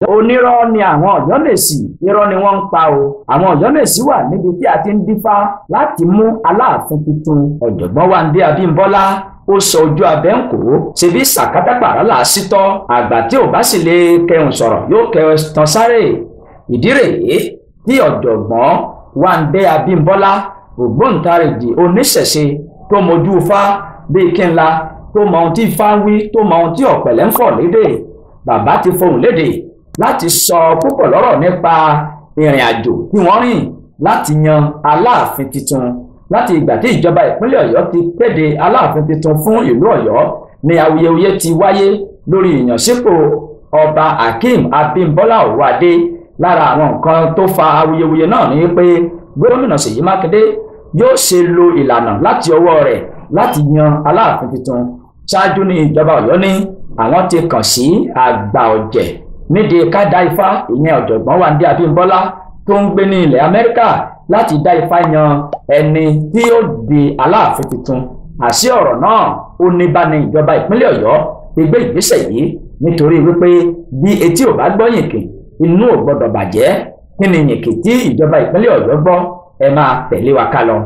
Onírọ́ ni àwọn Ọ̀yọ́mèsì, irọ́ ni wọ́n ń pa o. Àwọn Ọ̀yọ́mèsì wà níbi tí a ti ń dífá láti mú Aláàfin tuntun. Ọ̀jọ̀gbọ́n Wándé Abímbọ́lá ó sọ ojú abẹ́ ń kó ṣebí sàkátàpàrà là á sítọ́, àgbà tí ò bá sì lè kẹhùn sọ̀rọ̀ yóò kẹhùn tán sáré. Ìdí rèé tí ọ̀jọ̀gbọ́n Wándé Abímbọ́lá, ògbóǹtarìgì oníṣẹ̀ṣe tó mojú Ifá bíi kí n la, tó mọ ohun tí Ifá ń wí, tó mọ ohun tí ọ̀pẹ̀lẹ̀ ń fọ̀ lédè, bàbá ti fohùn lédè láti sọ púpọ̀ lọ́rọ̀ nípa ìrìn àjò tí wọ́n rìn láti yan Aláàfin tuntun. Láti ìgbà tí ìjọba ìpínlẹ̀ Ọ̀yọ́ ti kéde Aláàfin tuntun fún ìlú Ọ̀yọ́ ni awuyewuye ti wáyé lórí ìyànsípò ọba Akeem Abímbọ́lá Ọ̀wọ́adé. Lára àwọn nǹkan tó fa awuyewuye náà ni pé gómìnà Ṣèyí Mákindé yóò ṣe lo ìlànà láti ọwọ́ rẹ̀ láti yan Aláàfin tuntun. Ṣáájú ní ìjọba Ọ̀yọ́ ní àwọn ti kàn sí àgbà ọ̀jẹ̀ nídìí ká dá ifá, ìyẹn ọ̀jọ̀gbọ́n Wándé Abímbọ́lá tó ń gbé ní ilẹ̀ Amẹ́ríkà, láti dá ifá yan ẹni tí ó di Aláàfin tuntun. Àṣé ọ̀rọ̀ náà ó ní bá ní ìjọba ìpínlẹ̀ Ọ̀yọ́ fi gbé ìgbésẹ̀ yìí, nítorí wípé bí etí ò bá gbọ́ yìnkì, inú ò gbọ́dọ̀ bàjẹ́. Kí ni yìnkì tí ìjọba ìpínlẹ̀ Ọ̀yọ́ gbọ́? Ẹ máa tẹ̀lé wa ká lọ.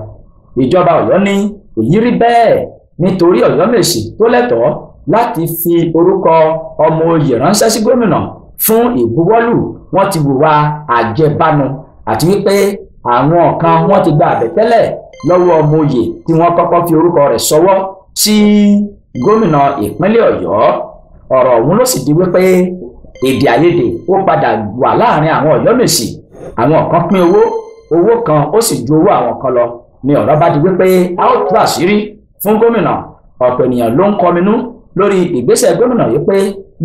Ìjọba Ọ̀yọ́ ní èyí rí bẹ́ẹ̀ nítorí Ọ̀yọ́mèsì tó lẹ́tọ̀ọ́ láti fi orúkọ ọmọ oyè ránṣẹ́ sí gómìnà fún ìbuwọ́lù, wọ́n ti hùwà àjẹbánu, àti wípé àwọn kan wọ́n ti gba àbẹ̀tẹ́lẹ̀ lọ́wọ́ ọmọ oyè tí wọ́n kọ́kọ́ fi orúkọ rẹ̀ ṣọwọ́ sí gómìnà ìpínlẹ̀ Ọ̀yọ́. Ọ̀rọ̀ ọ̀hún ló sì di wípé èdè àìyedè ó padà wà láàrin àwọn Ọ̀yọ́mèsì. Àwọn kan pín owó, owó kan ó sì ju owó àwọn kan lọ. Ni ọ̀rọ̀ bá di wípé a ó tú àṣírí fún gómìnà. Ọ̀pọ̀ ènìyàn ló ń kọminú lórí ìgbésẹ̀ gómìnà yìí pé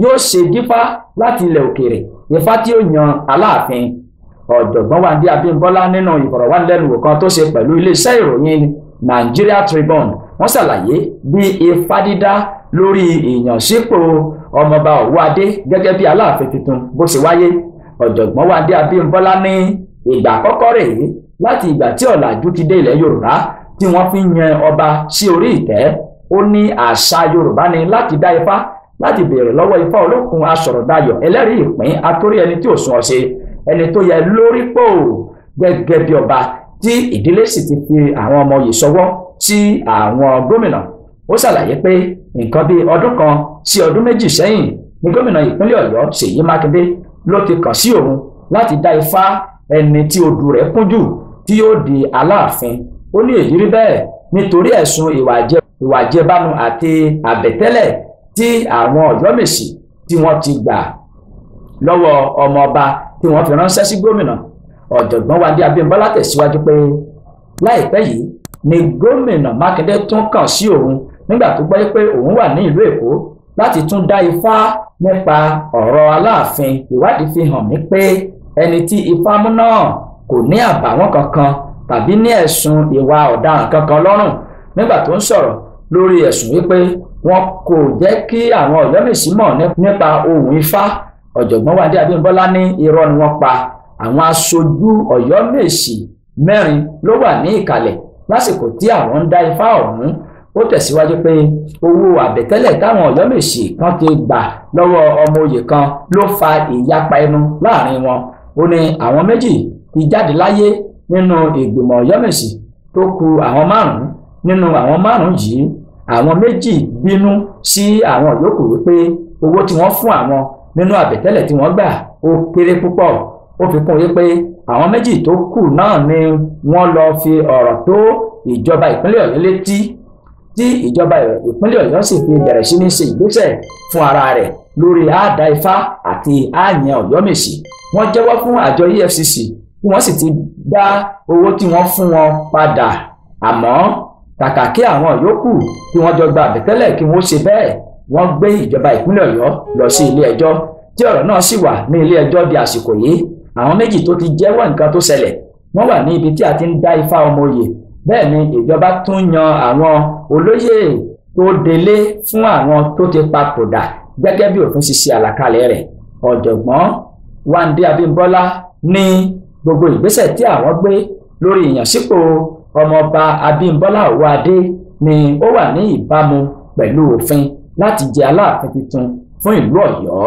yóò ṣe dífá láti ilẹ̀ òkèèrè, ifá tí ó yan Aláàfin. Ọ̀jọ̀gbọ́n Wándé Abímbọ́lá nínú ìfọ̀rọ̀wánilẹ́nuwò kan tó ṣe pẹ̀lú iléeṣẹ́ ìròyìn Nigeria Tribune, wọ́n ṣàlàyé bí ifá dídá lórí ìyànsípò ọmọọba Ọ̀wọ́adé gẹ́gẹ́ bí Aláàfin tuntun bó ṣe wáyé. Ọ̀jọ̀gbọ́n Wándé Abímbọ́lá ní ìgbà àkọ́kọ́ rèé láti ìgbà tí ọ̀làjú ti dé ilẹ̀ Yorùbá tí wọ́n fi ń yan ọba sí orí ìtẹ́. Ó ní àṣà Yorùbá ni láti dá ifá, láti béèrè lọ́wọ́ ifá olókun aṣọ̀rọ̀dayọ̀ ẹlẹ́rìí ìpín atórí ẹni tí ò sún ọ̀ṣẹ́, ẹni tó yẹ lórí pò gẹ́gẹ́ bí ọba, tí ìdílé sì ti fi àwọn ọmọ yìí ṣọwọ́ sí àwọn gómìnà. Ó ṣàlàyé pé nǹkan bíi ọdún kan sí ọdún méjì sẹ́yìn ni gómìnà ìpínlẹ̀ Ọ̀yọ́ Ṣèyí Mákindé ló ti kàn sí òun láti dá ifá ẹni tí odù rẹ̀ kún jù tí yóò di Aláàfin. Ó ní èyí rí bẹ́ẹ̀ nítorí ẹ̀sùn ìwà àjẹbánu àti àbẹ̀tẹ́lẹ̀ tí àwọn Ọ̀yọ́mèsì tí wọ́n ti gbà lọ́wọ́ ọmọọba tí wọ́n fi ránṣẹ́ sí gómìnà. Ọ̀jọ̀gbọ́n Wándé Abímbọ́lá tẹ̀síwájú pé láìpẹ́ yìí ni gómìnà Mákindé tún kàn sí òun nígbà tó gbọ́ pé òun wà ní ìlú Èkó láti tún dá ifá nípa ọ̀rọ̀ Aláàfin. Ìwádìí fi hàn mí pé ẹni tí ifá mú náà kò ní àbàwọ́n kankan tàbí ní ẹ̀sùn ìwà ọ̀daràn kankan lọ́rùn. Nígbà tó ń sọ̀rọ̀ lórí ẹ̀sùn wípé wọn kò jẹ́ kí àwọn Ọ̀yọ́mèsì mọ̀ nípa ohun ifá, ọ̀jọ̀gbọ́n Wándé Abímbọ́lá ní irọ́ ni wọ́n pa. Àwọn aṣojú Ọ̀yọ́mèsì mẹ́rin ló wà ní ìkàlẹ̀ lásìkò tí àwọn ń dá ifá ọ̀hún. Ó tẹ̀síwájú pé owó àbẹ̀tẹ́lẹ̀ táwọn Ọ̀yọ́mèsì kan ti gbà lọ́wọ́ ọmọ oyè kan ló fa ìyapa ẹnu láàrin wọn. Ó ní àwọn méjì ti jáde láyé nínú ìgbìmọ̀ Ọ̀yọ́mèsì tó kù àwọn márùn-ún. Nínú àwọn márùn-ún yìí, àwọn méjì bínú sí àwọn yòókù wípé owó tí wọ́n fún àwọn nínú àbẹ̀tẹ́lẹ̀ tí wọ́n gbà ó kéré púpọ̀. Ó fi kún wípé àwọn méjì tó kù náà ni wọ́n lọ fi ọ̀rọ̀ tó ìjọba ìpínlẹ̀ Ọ̀yọ́ létí, tí ìjọba ìpínlẹ̀ Ọ̀yọ́ sì fi bẹ̀rẹ̀ sí ní ṣe ìgbésẹ̀ fún ara rẹ̀ lórí àdá ifá àti àyàn Ọ̀yọ́mèsì. Wọ́n jẹ́wọ́ fún àjọ EFCC tí wọ́n sì ti dá owó tí wọ́n fún wọn padà. Àmọ́ kàkà kí àwọn yòókù tí wọ́n jọ gba àbẹ̀tẹ́lẹ̀ kí wọ́n ṣe bẹ́ẹ̀, wọ́n gbé ìjọba ìpínlẹ̀ Ọ̀yọ́ lọ sí ilé ẹjọ́, tí ọ̀rọ̀ náà sì wà ní ilé ẹjọ́ di àsìkò yìí. Àwọn méjì tó ti jẹ́wọ́ nǹkan tó ṣẹlẹ̀ wọ́n wà ní ibi tí a ti ń dá ifá ọmọ oyè. Bẹ́ẹ̀ ni ìjọba tún yan àwọn olóyè tó délé fún àwọn tó ti papòdà gẹ́gẹ́ bí òfin ṣiṣẹ́ àlàkalẹ̀ rẹ̀. Ọ̀jọ̀gbọ́n Wándé Abímbọ́lá ní gbogbo ìgbésẹ̀ tí àwọn gbé lórí ìyànsípò ọmọọba Abímbọ́lá Ọ̀wọ́adé ni ó wà ní ìbámu pẹ̀lú òfin láti jẹ Aláàfin tuntun fún ìlú Ọ̀yọ́.